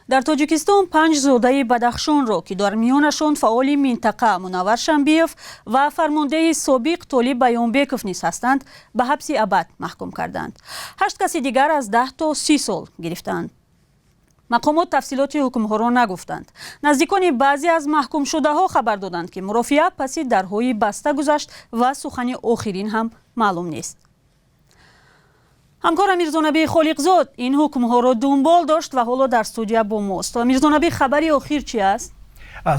Дар Тоҷикистон панҷ зодаи Бадахшонро, ки дар миёнашон фаъоли минтақа Мунаввар Шамбиев ва фармондеҳи собиқ Толиб Баёнбеков низ ҳастанд, ба ҳабси абад маҳкум карданд. Ҳашт каси дигар аз 10 то 30 сол гирифтаанд. Мақомот тафсилоти ҳукмҳоро нагуфтанд. Наздикони баъзе аз маҳкумшудаҳо хабар доданд, ки мурофиа паси дарҳои баста гузашт ва сухани охирин ҳам маълум нест. Ҳамкорам Мирзонабӣ Холиқзод ин ҳукмҳоро дунбол дошт ва ҳоло дар студия бо мост. Мирзонабӣ, хабари охир чи аст?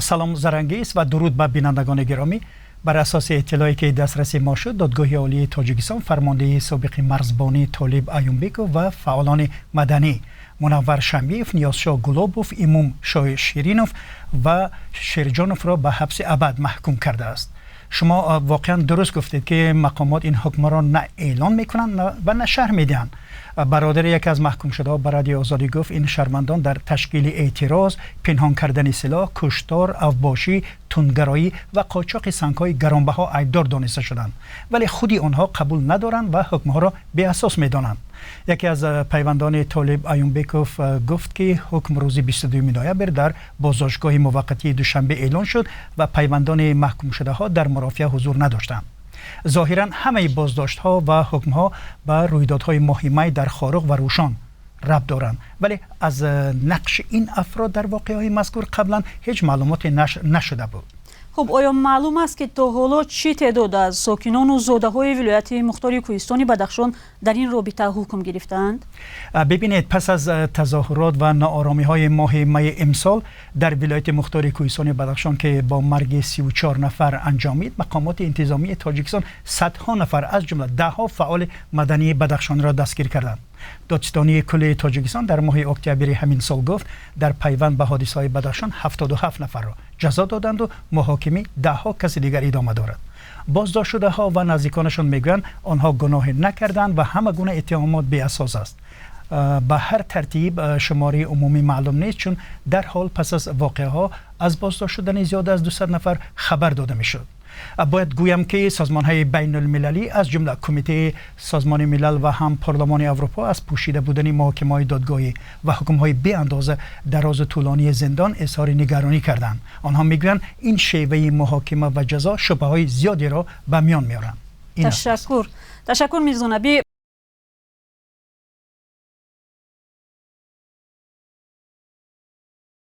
Салом, Зарангиз, ва дуруд ба бинандагони гиромӣ. Бар асоси иттилоъе ки дастраси мо шуд, Додгоҳи Олии Тоҷикистон фармондеҳи собиқи марзбонӣ Толиб Аюмбеков ва фаъолони маданӣ Мунаввар Шамбиев, Ниёзшоҳ Гулобов, Имом Шоҳи Ширинов ва Шерҷоновро ба ҳабси абад маҳкум кардааст. Шумо воқеан дуруст гуфтед, ки мақомот ин ҳукмро на эълон мекунанд ва на шарҳ медиҳанд. Бародари яке аз маҳкумшудаҳо ба Радиои Озодӣ гуфт, ин шаҳрвандон дар ташкили эътироз, пинҳон кардани силоҳ, куштор, авбошӣ, тундгароӣ ва қочоқи сангҳои гаронбаҳо айбдор дониста шуданд, вале худи онҳо қабул надоранд ва ҳукмҳоро беасос медонанд. Яке аз пайвандони Толиб Аюмбеков гуфт, ки ҳукм рӯзи 22 ноябр дар боздоштгоҳи муваққатии Душанбе эълон шуд ва пайвандони маҳкумшудаҳо дар мурофиа ҳузур надоштанд. Зоҳиран ҳамаи боздоштҳо ва ҳукмҳо ба рӯйдодҳои моҳи май дар Хоруғ ва Рӯшон рабт доранд, вале аз нақши ин афрод дар воқеаҳои мазкур қаблан ҳеҷ маълумоте нашр нашуда буд. Хуб, оё маълум аст, ки то ҳоло чӣ теъдод аз сокинону зодаҳои вилояти мухтори кӯҳистони Бадахшон дар ин робита ҳукм гирифтаанд? Бибинед, пас аз тазоҳурот ва нооромиҳои моҳи майи имсол дар вилояти мухтори кӯҳистони Бадахшон, ки бо марги 34 нафар анҷомид, мақомоти интизомии Тоҷикистон садҳо нафар, аз ҷумла даҳҳо фаъоли мадании Бадахшонро дастгир карданд. Додситонии кулли Тоҷикистон дар моҳи октябри ҳамин сол гуфт, дар пайванд ба ҳодисаҳои Бадахшон 77 нафарро ҷазо доданду муҳокимаи даҳҳо каси дигар идома дорад. Боздоштшудаҳо ва наздиконашон мегӯянд, онҳо гуноҳе накарданд ва ҳама гуна иттиҳомот беасос аст. Ба ҳар тартиб, шумораи умумӣ маълум нест, чун дар ҳол пас аз воқеаҳо аз боздошт шудани зиёда аз 200 нафар хабар дода мешуд. Бояд гӯям, ки созмонҳои байналмилалӣ, аз ҷумла Кумитаи Созмони Милал ва ҳам Парлумони Аврупо, аз пӯшида будани муҳокимаҳои додгоҳӣ ва ҳукмҳои беандоза дарозу тӯлонии зиндон изҳори нигаронӣ карданд. Онҳо мегӯянд, ин шеваи муҳокима ва ҷазо шубҳаҳои зиёдеро ба миён меоранд. Ташаккур, ташаккур, Мирзонабӣ.